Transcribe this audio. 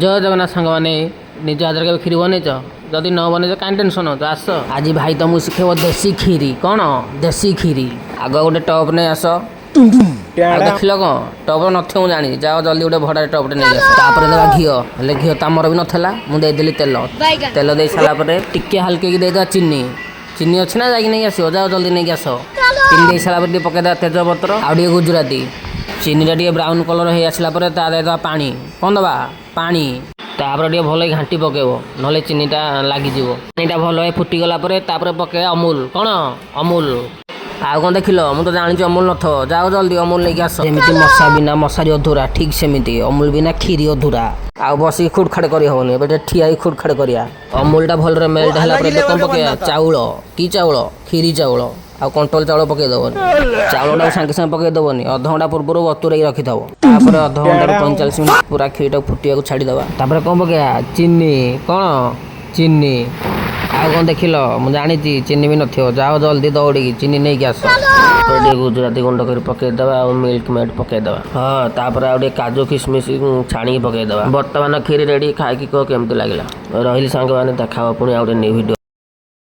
ଜୟ ଜଗନ୍ନାଥ ସାଙ୍ଗମାନେ। ନିଜ ହାତରେ କେବେ କ୍ଷୀରି ବନେଇଛ? ଯଦି ନ ବନେଇଛ, କାହିଁ ଟେନସନ୍ ହେଉଛ? ଆସ, ଆଜି ଭାଇ ତମକୁ ଶିଖେଇବ ଦେଶୀ କ୍ଷୀରି। କ'ଣ ଦେଶୀ କ୍ଷୀରି? ଆଗ ଗୋଟେ ଟପ୍ ନେଇ ଆସ। ଆଉ ଦେଖିଲ କ'ଣ ଟପ୍ ନଥିବ, ମୁଁ ଜାଣିଛି। ଯାଅ, ଜଲ୍ଦି ଗୋଟେ ଭଡ଼ାରେ ଟପ୍ଟେ ନେଇ ଆସ। ତାପରେ ଦେବା ଘିଅ। ହେଲେ ଘିଅ ତ ଆମର ବି ନଥିଲା, ମୁଁ ଦେଇଦେଲି ତେଲ। ତେଲ ଦେଇ ସାରିଲା ପରେ ଟିକେ ହାଲକେଇକି ଦେଇଦେବା ଚିନି। ଚିନି ଅଛି ନା ଯାଇକି ନେଇକି ଆସିବ? ଯାଅ, ଜଲ୍ଦି ନେଇକି ଆସ। ଚିନି ଦେଇ ସାରିଲା ପରେ ଟିକେ ପକେଇଦେବା ତେଜପତ୍ର ଆଉ ଟିକେ ଗୁଜୁରାତି। ଚିନିଟା ଟିକେ ବ୍ରାଉନ୍ କଲର୍ ହେଇ ଆସିଲା ପରେ ତା ଦେଇଦେବା ପାଣି। କ'ଣ ଦେବା? ପାଣି। ତାପରେ ଟିକେ ଭଲ ଘାଣ୍ଟି ପକେଇବ, ନହେଲେ ଚିନିଟା ଲାଗିଯିବ। ପାଣିଟା ଭଲ ଭାବେ ଫୁଟିଗଲା ପରେ ତାପରେ ପକେଇବା ଅମୁଲ। କ'ଣ? ଅମୁଲ। ଆଉ କ'ଣ ଦେଖିଲ? ମୁଁ ତ ଜାଣିଛି ଅମୁଲ ନଥିବ। ଯାଅ, ଜଲ୍ଦି ଅମୁଲ ନେଇକି ଆସ। ଯେମିତି ମଶା ବିନା ମଶାରୀ ଅଧୁରା, ଠିକ୍ ସେମିତି ଅମୁଲ ବିନା କ୍ଷୀରି ଅଧୁରା। ଆଉ ବସିକି ଖୁଡ଼ଖାଡ଼ କରି ହବନି, ଏବେ ଟିକେ ଠିଆ ହେଇ ଖୁଡ଼ଖାଡ଼ କରିବା। ଅମୁଲଟା ଭଲରେ ମେଲ୍ଟ ହେଲା ପରେ ଏବେ କ'ଣ ପକେଇବା? ଚାଉଳ। କି ଚାଉଳ? କ୍ଷୀରି ଚାଉଳ। ଆଉ କଣ୍ଟ୍ରୋଲ ଚାଉଳ ପକେଇ ଦବନି। ଚାଉଳଟାକୁ ସାଙ୍ଗେ ସାଙ୍ଗେ ପକେଇ ଦବନି, ଅଧଘଣ୍ଟା ପୂର୍ବରୁ ବତୁରେଇକି ରଖିଥବ। ତାପରେ ଅଧଘଣ୍ଟାରୁ 45 ମିନିଟ୍ ପୁରା କ୍ଷୀରିଟାକୁ ଫୁଟିବାକୁ ଛାଡ଼ିଦେବା। ତାପରେ କ'ଣ ପକେଇବା? ଚିନି। କ'ଣ? ଚିନି। ଆଉ କ'ଣ ଦେଖିଲ? ମୁଁ ଜାଣିଛି ଚିନି ବି ନଥିବ। ଯାଅ, ଜଲ୍ଦି ଦୌଡ଼ିକି ଚିନି ନେଇକି ଆସ। ତାପରେ ଟିକେ ଗୁଜୁରାତି ଗୁଣ୍ଡ କରି ପକେଇଦେବା ଆଉ ମିଲ୍କ ମେଡ୍ ପକେଇଦେବା। ହଁ, ତାପରେ ଆଉ ଟିକେ କାଜୁ କିସମିସ୍ ଛାଣିକି ପକେଇଦେବା। ବର୍ତ୍ତମାନ କ୍ଷୀରି ରେଡ଼ି। ଖାଇକି କୁହ କେମିତି ଲାଗିଲା। ରହିଲି ସାଙ୍ଗମାନେ, ଦେଖା ହବ ପୁଣି ଆଉ ଗୋଟେ ନ୍ୟୁ ଭିଡ଼ିଓ।